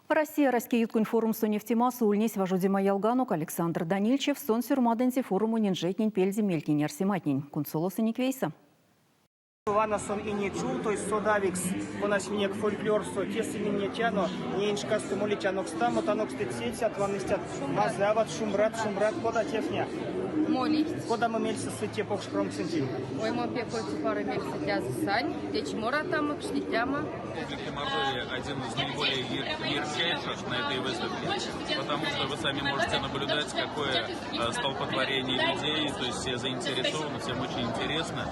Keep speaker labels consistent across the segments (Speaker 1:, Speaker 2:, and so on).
Speaker 1: Россия раськеютконь форумсо невтемасо ульнесь важодема ялганок Александр Данильчев. Сон сёрмадынзе форумонь инжетнень пельде мельтнень-арсематнень. Кунсолосынек вейсэ.
Speaker 2: Вана сон ине чувтось, содавикс, конась минек фольклорсо, тесэ минь нетяно, неень шкасто молить анокстамо, анокстыть цецят, ваныстят, мазый ават, шумбрат, шумбрат, кода тевтне?
Speaker 3: Молить.
Speaker 2: Кодамо мельсэ сыть те покш промксонтень?
Speaker 3: Ой, мон пек паро мельсэ тязо сань, течи моратамо, кшнитямо.
Speaker 4: Республики Мордовия один из наиболее ярчайших на этой выставке, потому что вы сами можете наблюдать, какое столпотворение людей, то есть все заинтересованы, всем очень интересно.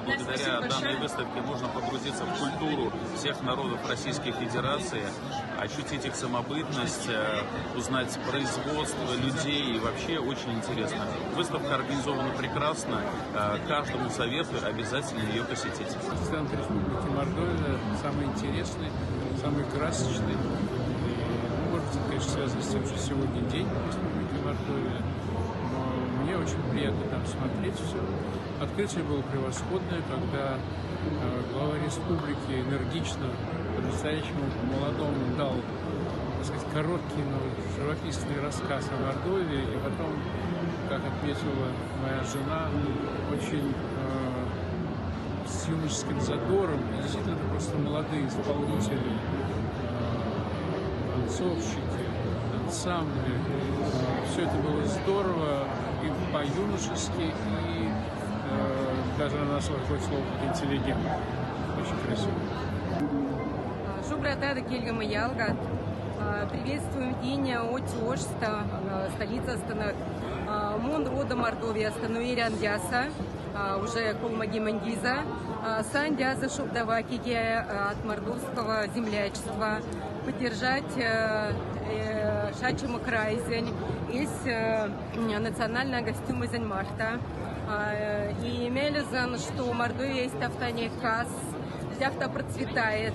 Speaker 4: Благодаря данной выставке можно погрузиться в культуру всех народов Российской Федерации, ощутить их самобытность, узнать производство людей и вообще очень интересно. Выставка организована прекрасно, каждому советую обязательно ее посетить.
Speaker 5: Стенд Республики Мордовия самый интересный, самый красочный. И, ну, может быть, это, конечно, связано с тем, что сегодня день Республики Мордовия. Но мне очень приятно там смотреть все. Открытие было превосходное, когда глава республики энергично, по-настоящему молодому дал, так сказать, короткий, но живописный рассказ о Мордовии. И потом, как отметила моя жена, очень с юношеским задором. И действительно, это просто молодые исполнители, танцовщики, ансамбли. Все это было здорово и по-юношески, и даже она нашла такое слово, как интеллигент. Очень красиво.
Speaker 3: Шумбратадо кельгема ялгат. Приветствуем тынк Оть ошсто, столицастонок. Мон родом Мордовиясто, но эрян тясо, уже 30 киза. Сан тязо, шобдава киге от мордовского землячества поддержать шачома крайзэнь, эсь национальной костюмозонь марто. И мелезэн, что Мордовия есть автоне кассь, авто процветает,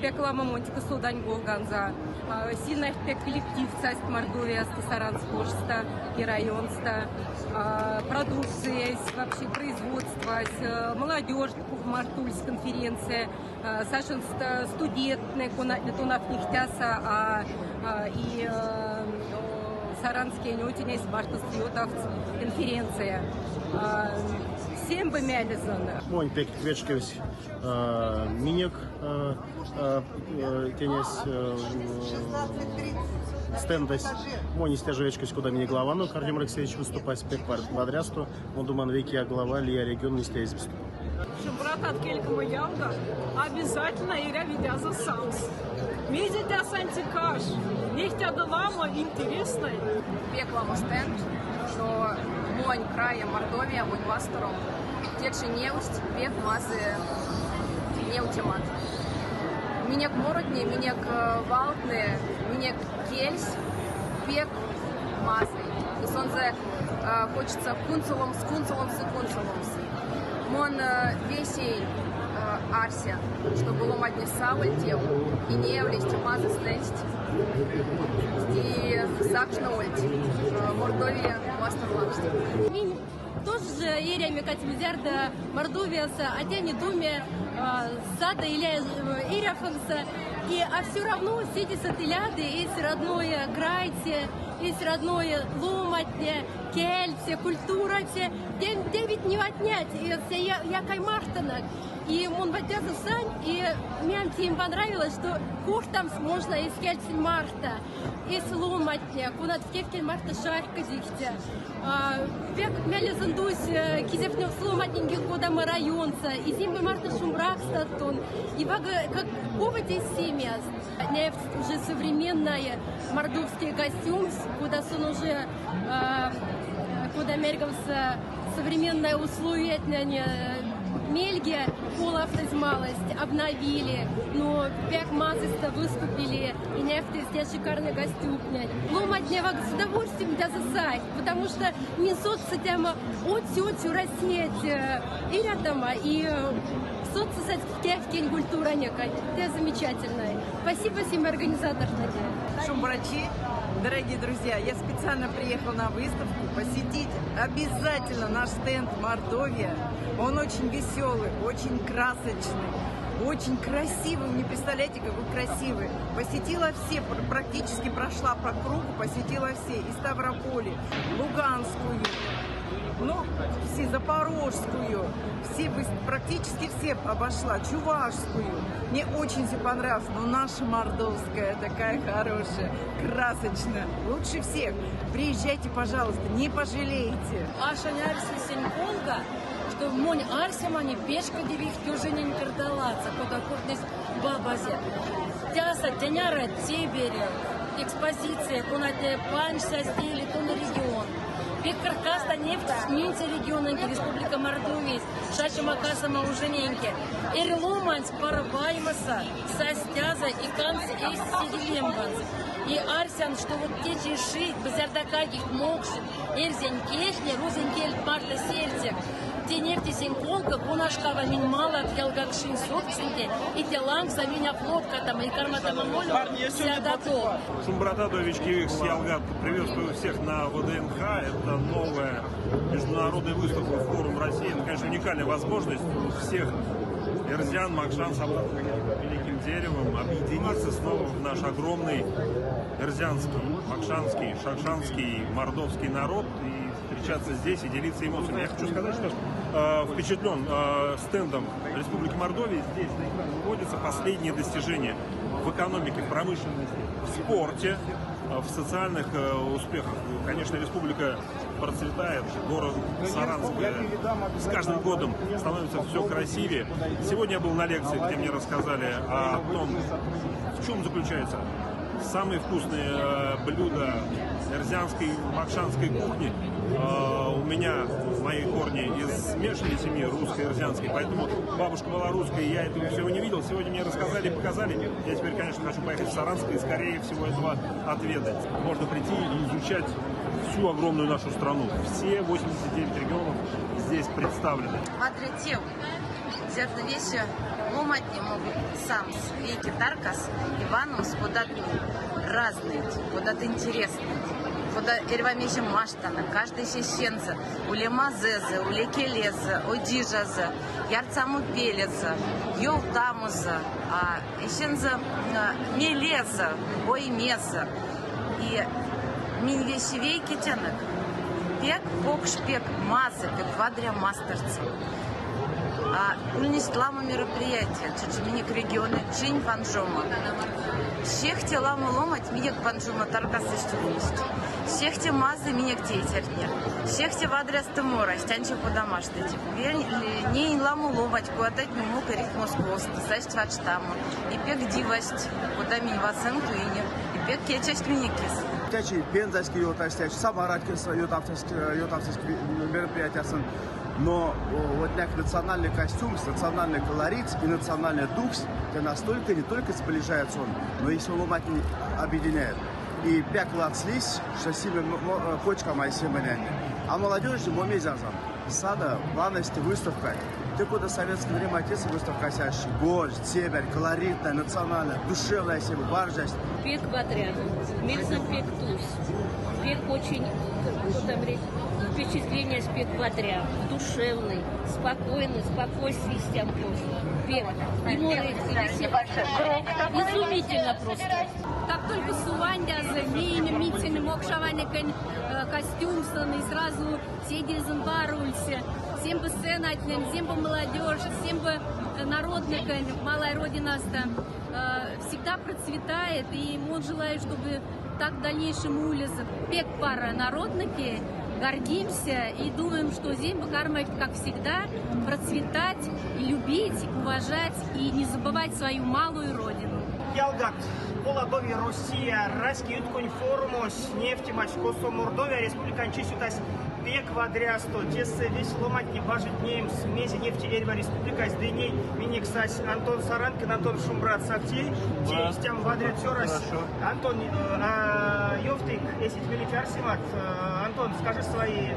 Speaker 3: пек ламо мон теке содан голганзо, сильный пек коллектив састь Мордовиясто, Саранск ошсто и районсто, продукция, вообще производство, молодежь марто ульсь конференция, састь студентнэ, тонавтнить тясо, и Саранскень отинесь марто конференция. Всем бы мелезэн.
Speaker 6: Монь пек вечкевсь минек тенесь стендэсь. Монь истя жо вечкевсь, кода минек главанок Артем Алексеевич выступась пек вадрясто. Мон думан вейке глава лия регион истя эзь выступа.
Speaker 7: Шумбратадо, кельгема ялгат, обязательно эряви тязо самс. Мезе тясо ансяк арась. Невтядо ламо интересной.
Speaker 8: Пек ламо стенд, что монь краем Мордовия, монь мастором, течи невтсть пек мазый невтемат. Минек моротне, минек валтнэ, минек кельсь пек мазый. И сонзэ хочется кунсоломс, кунсоломс и кунсоломс. Мон весе арсян, штобу ломатне савольть тев и неевлизь те мазый стендэнть и сакшновольть Мордовия мастор лангс.
Speaker 9: Минь тоже эрямо зярдо Мордовиясо, атяне доме садо или эрявомс. И, а все равно седе содылиадо, эсь родное крайте, эсь родное ломатне, кельте, культурате. Те ведь не отнять, я каймартонок. И мон тязо сань, и мне им понравилось, что кортамс можно эсь кельтнень марто, эсь ломатне, конат кельтнень марто шаркодить. Пек мелезэн тусь кизэвтнемс ломатнень кодамо районсо, и сень марто шумбракстат тон, и как повод из семьяст. Невтсть уже современная мордовский костюм, кода сон уже, кода меремс современное условие мельге полавтызь малость, обновили, но пек мазыйстэ выступили, и невтизь те шикарный костюмтнень. Ломатне с удовольствием тязо састь, потому что минь соцсетямо од раськеть эрятано, и соцсеть кельтнень культуранек, это замечательно. Спасибо всем организаторам.
Speaker 10: Шумбрачи, дорогие друзья, я специально приехала на выставку посетить обязательно наш стенд «Мордовия». Он очень веселый, очень красочный. Очень красивый, вы не представляете, какой красивый. Посетила все, практически прошла по кругу, посетила все. И Ставрополе, Луганскую, ну, все Запорожскую, все, практически все обошла, Чувашскую. Мне очень все понравилось, но наша мордовская такая хорошая, красочная, лучше всех. Приезжайте, пожалуйста, не пожалеете.
Speaker 11: Ашонь арсесэнь колга, што монь арсематне пешкадевить тёжинень кирда ладсо, кода кортнесь бабазо. Тяса теняра тебере, экспозиция, конатне панжсть те или тона регион. Пек куроксто невтсть минек региононть, Республика Мордовиясь, шачома касома ужиненть. Эрьва ломанесь паро ваймасо, сась тязо и кандсь эсь седейлембензэ. И арсян, што вот течи чись, зярдо мокшот, эрзянь кельтне, рузонь кель марто сельть, те невти сень колга, конашкава минь малав ялгаксчинь сётксонтень, и те лангс минь а лоткатано, и карматано молеме седе тов.
Speaker 12: Шумбратадо вечкевикс ялгат, приветствую всех на ВДНХ. Это новая международная выставка «Форум России». Это, конечно, уникальная возможность у всех эрзян, мокшан собраться под великим деревом, объединиться снова в наш огромный эрзянский, мокшанский, шокшанский, мордовский народ и встречаться здесь и делиться эмоциями. Я хочу сказать, что впечатлен стендом Республики Мордовия. Здесь на экран выводятся последние достижения в экономике, в промышленности, в спорте, в социальных успехах. Конечно, республика процветает, город Саранск с каждым годом становится все красивее. Сегодня я был на лекции, где мне рассказали о том, в чем заключается самые вкусные блюда эрзянской, мокшанской кухни. У меня мои корни из смешанной семьи, русской и эрзянской, поэтому бабушка была русской, я этого всего не видел. Сегодня мне рассказали и показали. Я теперь, конечно, хочу поехать в Саранск и скорее всего этого отведать. Можно прийти и изучать всю огромную нашу страну. Все 89 регионов здесь представлены.
Speaker 13: Вадря тев, зярдо весе ломантне могут самс вейке таркас и ваномс, кодат разныть, кодат интересныть. Кода эрьва мезе маштано, каждой эсензэ, уле мазызэ, уле келезэ, одижазо, ярсамопелезэ, ёвтамозо, а эсензэ мелезэ, оймезэ. И минь весе вейкетянок, пек покш, пек мазый, пек вадря масторсо. А ульнесть ламо мероприятия, минек региононь чинь панжома. Сехте ламо ломанть минек панжома таркасо ульнесть. Сехте мазый минек тейтертне. Сехте вадрясто морасть, ансяк кода маштыть. Ней ламо ломанть, конатне умок эрить Московсто, састь варштамо. И пек дивасть, кода минь васенк туинек, и пек кецясть минек кис.
Speaker 14: Течи Пензайский ёвтасть, Самарский ёвтавтсть мероприятиясо. Но вот национальный костюм, национальный колорит и национальный дух, это настолько не только сближается он, но и ломантнень объединяет. И пек ладс лиссь, што симем кочкама семенень. А молодежи мон мезе арсян. Садо, ванность, выставка. Ты кода советское время отец выставка сящий. Горсть, север, колоритная, национальная, душевная себе, важность.
Speaker 15: Пек вадря, мельзэм пек тусь. Пек очень, там, впечатление пек вадря, душевный, спокойный, спокойствие просто. Пек. И море, изумительно просто.
Speaker 9: Как только сувандязо, минь, минсинек мокшаванекень костюмсо, и сразу седеезэ паро ульсь. Всем бы сценатнень, всем бы молодежь, всем бы народнекень, малой родинасто всегда процветает, и он желает, чтобы так в дальнейшем улезэ. Пек паро народнеке, гордимся и думаем, что земба кармась, как всегда, процветать, любить, уважать и не забывать свою малую родину.
Speaker 2: Ялгат, поладови Россия, Раськеютконь форумось, невтемась, косо Мордовия, Республикань чись ютась пек вадрясто, тесэ весе ломантне бажить неемс, мезе невти эрьва республикась, ды ней минек сась Антон Саранкин, Антон шумбрат сак тей, те истямо вадря цёрась. Антон, ёвтык, эсеть мелеть-арсемат, Антон, скажи свои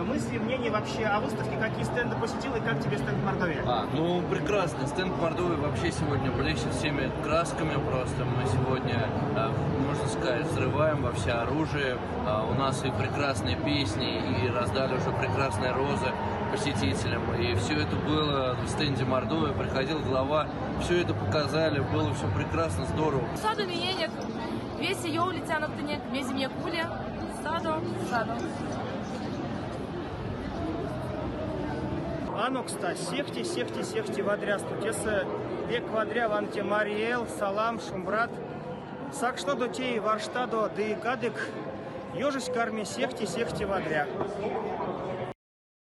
Speaker 2: мысли, мнения вообще о выставке, какие стенды посетил и как тебе стенд Мордовия?
Speaker 16: А, ну прекрасно, стенд Мордовии вообще сегодня блещет всеми красками просто. Мы сегодня, можно сказать, взрываем во все оружие. У нас и прекрасные песни, и раздали уже прекрасные розы. посетителям. И все это было в стенде Мордовии, приходил глава, все это показали, было все прекрасно, здорово.
Speaker 17: Садо миненек, весе ёвлетянок тыненк, мезе минек ули, садо, садо.
Speaker 2: Анокстазь сехте, сехте, сехте вадрясто. Тесэ пек вадря ванты те Марий Эл, Салам, Шумбрат. Сакшнодо тей, варштадо ды кадык ёжось карми сехте, сехте вадря.